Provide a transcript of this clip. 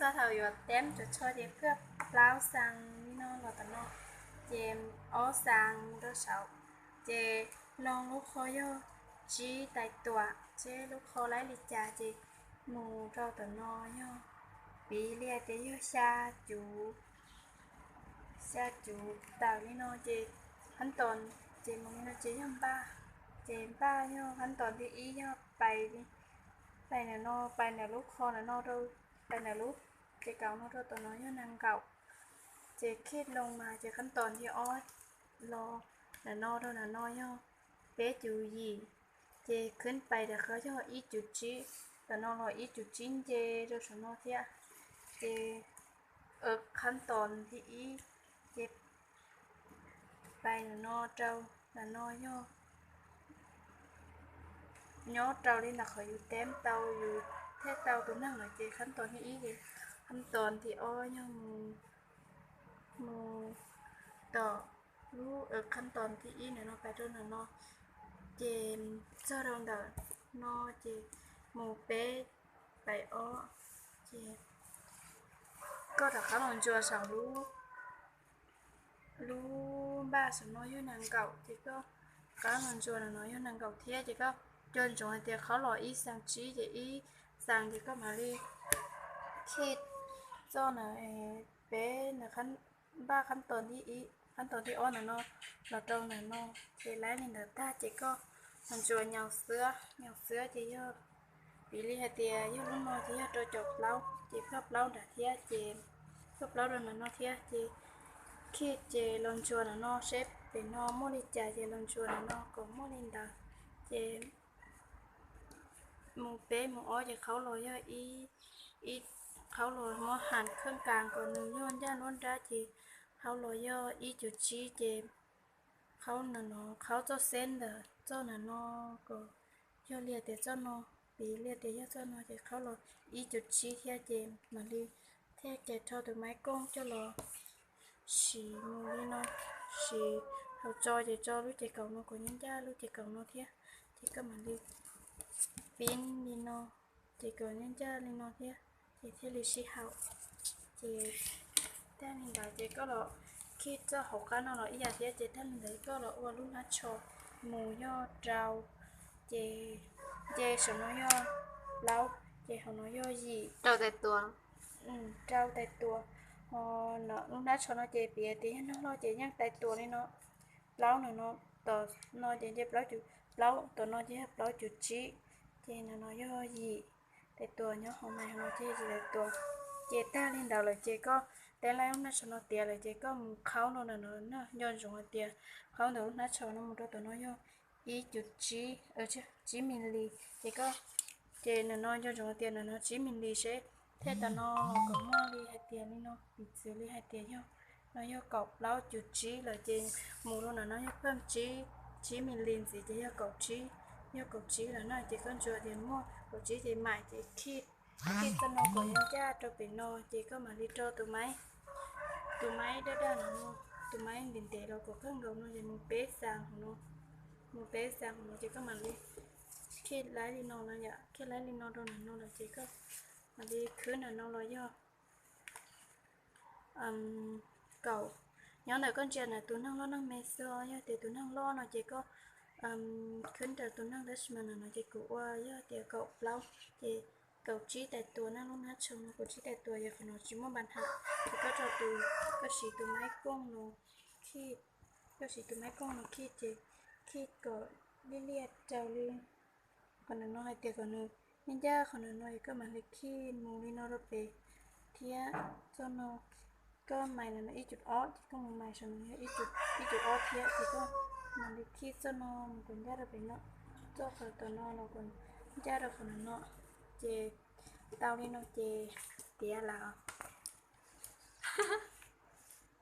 Txog thaum yuav teb cov tsho ces koj plaub xaa li no los tom no, ces ob xaa mus rau saum, ces loo lub qhov yog tsib tais tuam, tseb lub qhov laib li cas ces mus rau tom no yog, piv li hais tias yog xya cuv, xya cuv tawm li no ces khab tos, ces mus li no ces yog npaj, ces npaj yog khab tos thib ib yog pais, pais ntawm no, pais ntawm lub qhov ntawm no rau, pais ntawm lub ces kaum no rau tom no yog nees nkaum, ces khij loo mas ces khab tos thib ob los ntawm no rau ntawm no yog peb cuv yim, ces khij pais rau qhov yog ib cuv tsib, tom no los ib cuv tsib nce rau saum no thiab, ces khab tos thib ib, ces pais ntawm no rau ntawm no yog nyob rau li ntawm qhov yus teb tau, yus thiaj tau tus neeg lawm ces khab tos thib ib ces khab tos thib ob yog mus, mus tom lub khab tos thib ib ntawm no pais rau ntawm no, ces txog rau ntawm no ces mus peb pais ob, ces koj rov qab los ntsuas saum lub, lub npaj saum no yog nees nkaum ces koj rov qab los ntsuas ntawm no yog nees nkaum thiab ces koj nco ntsoov hais tias qhov los ib xaa tsib ces ib xaa ces koj mam li khij txoj na, peb na, npaj khab tos thib ib, khab tos thib ob ntawm no los rau ntawm no, ces laib li ntawd tag ces koj los ntsuas nyau xwb, nyau xwb ces yog, piv li hais tias yog lub no ces yog rau caum plaub ces koj plaub nram thiab ces koj plaub rau ntawm no thiab ces khij ces los ntsuas ntawm no seb pem no muaj li cas ces los ntsuas ntawm no kom muaj li ntawd, ces mus peb mus ob ces qhov los yog ib, ib, qhov los muab ham khaj kas kom nws yog ncaj nruab nrab ces qhov los yog ib cuv tsib ces qhov ntawm no, qhov txoj xeb ntawm txoj ntawm no kom yog li tias txoj no, piv li tias yog txoj no ces qhov los ib cuv tsib thiab ces mam li thiaj cais rho tus maiv kooj coj los siv mus li no, siv hauv tso ces tso lub ces kaum no kom ncaj ncaj lub ces kaum no thiab, ces koj mam li pib li no, ces kom ncaj ncaj li no thiab ces thiaj li sib haum. Ces tag li ntawd ces koj los khij txoj hauv qab no los ib yam thiab ces tag li ntawd koj los ua lub hnab tsho mus yog rau, ces nce saum no yog plaub ces hauv no yog yim, rau tais tua, rau tais tua. Lub hnab tsho no ces piv tias yog neeg loj ces yeej tais tua li no, plaub ntawm no, tom no ces nce plaub cuv, plaub tom no ces yog plaub cuv tsib, ces ntawm no yog yim tais tua, nyob hauv mais no ces yim tais tua. Ces tag li ntawd lawm ces koj teb laib lub hnab tsho no tiav lawm ces koj mus qhaub no ntawm no, nco ntsoov hais tias qhaub ntawm lub hnab tsho no mus rau tom no yog ib cuv tsib, tsib mis lis ces koj, ces ntawm no nco ntsoov hais tias ntawm no tsib mis lis seb thiaj tom no kom muaj li hais tias li no, piv txwv li hais tias yog no yog kaum plaub cuv tsib lawm ces mus rau ntawm no yog pheej tsib, tsib mis lis ntxiv ces yog kaum tsib, yog kaum tsib lawm na ces koj ntsuas tias muaj kaum tsib ces maim ces khij, khij txoj no kom ncaj rau pem no ces koj mam li rau tus maiv, tus maiv daj daj no, tus maiv ntev ntev los kom kawg nkaus no ces mus peb xas hauv no, mus peb xas hauv no ces koj mam li khij laib li no no yom, khij laib li no rau ntawm no lawm ces koj mam li khwb ntawm no los yog kaum, nyob ntawm koj ntsia ntawm tus neeg loj neeg me xwb, yog tias tus neeg loj no ces koj khwb rau tus neeg, tab sis mas ntawm no ces kuv ua yog tias kaum plaub, ces kaum tsib tais tua na, lub hnab tsho no kaum tsib tais tua, yog qhov no tsis muaj npa nham ces koj rau tus, koj siv tus maiv kooj no khij, koj siv tus maiv kooj no khij ces khij kom liaj liaj rau li qhov ntawm no hais tias kom nws ncaj ncaj qhov ntawm no es koj mam li khij mus li no rau pem thiab txoj no, koj mais ntawm no ib cuv ob ces koj mus mais saum no yog ib cuv ob thiab ces koj mam li khij txoj no mus kom ncaj rau pem no, txoj qhov tom no los kom ncaj rau qhov ntawm no, ces tau li no ces tiav lawm.